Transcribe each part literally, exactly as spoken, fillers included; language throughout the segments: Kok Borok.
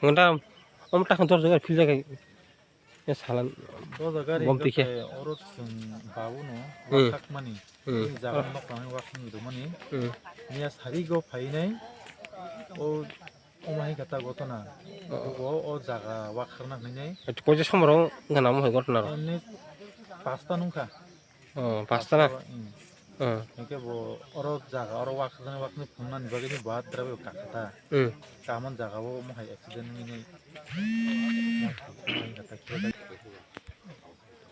Ngwda, omo takhwng dor jaga phil jaga. Ya salan. O jaga ri bom tikhe. Oro chwng babu no Hmm. Wakhak mani. Hmm. Ni jaga nok tangwi wakhak ni rwmani. Hmm. Niya sari go phainai. O, omo hai kata gotona. Oh. O, o jaga wakhak na phainai. Atu koise somoro gana mo hai gotona ro. Ani pasta nungkha. Oh, pasta na? Hmm. Hmm. Hingke bo oro jaga, oro wakhak na wakhak ni phungnani bagwi ni bo adra bo kakha ta. Hmm. Kamon jaga o mo hai accident wngwi nai.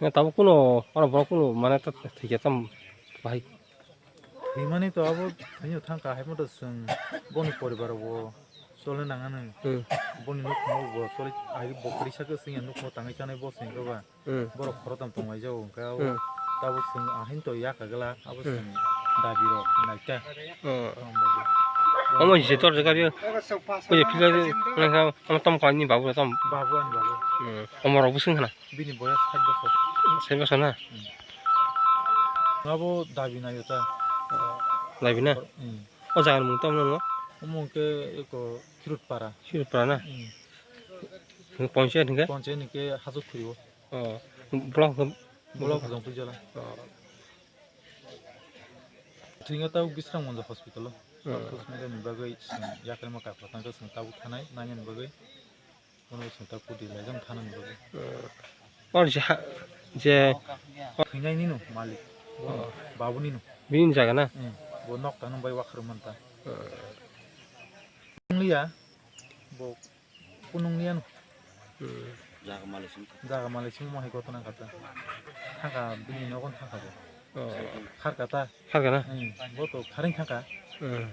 Na tabuk kuno, oro borok kuno, mane ta thwikhe tam bahai. Thwimani to abo thwino thangkha, hai moto chwng boni poribar bo choli nangani. Hmm. Boni nukhumo bo choli, ai bo kwrwi sakhe chwngya nukhumo tangwi chanai bo chwngkhe ba. Hmm. Borok khorotam tonglaijao hwnkhe abo Hmm. Tabuk chwng ahaino to yakagwla abo Hmm. Chwng dabi rok naikha. Hmm. Omo je tor jaga rio. Kuje phila nangkha, omo tom kani babu tom. Babu ani babu. Hmm. Omo rok bwswng khna. Bini boyas sait bosor. Sait bosor na? Hmm. Abo dabi naio ta. Dabi na? Hmm. O jaga ni mung tamo no? Omo hwnkhe eko Khirut para. Khirut para na? Hmm. Ponchayat hwnkhe? Ponchayat hwnkhe Hajok Khuri o. Oh. Block hwnkhe? Block Hajong Pujala. Oh. Thwingo tabo Bisramganj hospital o. Hmm. Postmortem ni bagwi chwng yakarma kakla tangkha chwng tabuk thanai nainani bagwi. Bono chwng ta kudi laijak thanani bagwi. Hmm. Or je ha-, je Thwinai nino malik. Bono Oh. Babuni no. Bini jaga na? Hmm. Bo nok tangno bai wakhar manta. Hmm. Liya. Bo kunung liya no. Hmm. Jaga malik sing. Jaga malik sing mo hai gotona kata. Thaka bini nogon thaka bo. Oh. Khar kata. Khar kana? Hmm. Bo to kharing thaka. Hmm.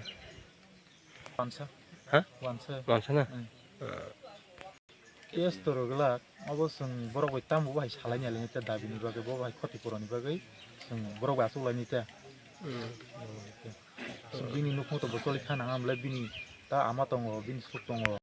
Wansa. Ha? Wansa. Wansa na? Hmm. Hmm. Case to rwgwlak, obo chwng borok bai tamo bo hai salaini alaini ta dabi ni bagwi, bo hai khoti puroni bagwi chwng borok bai achuk laini ta. Hmm. Chwng bini nukhung to bo choli kha nang amle bini ta ama tongo, bini suk tongo.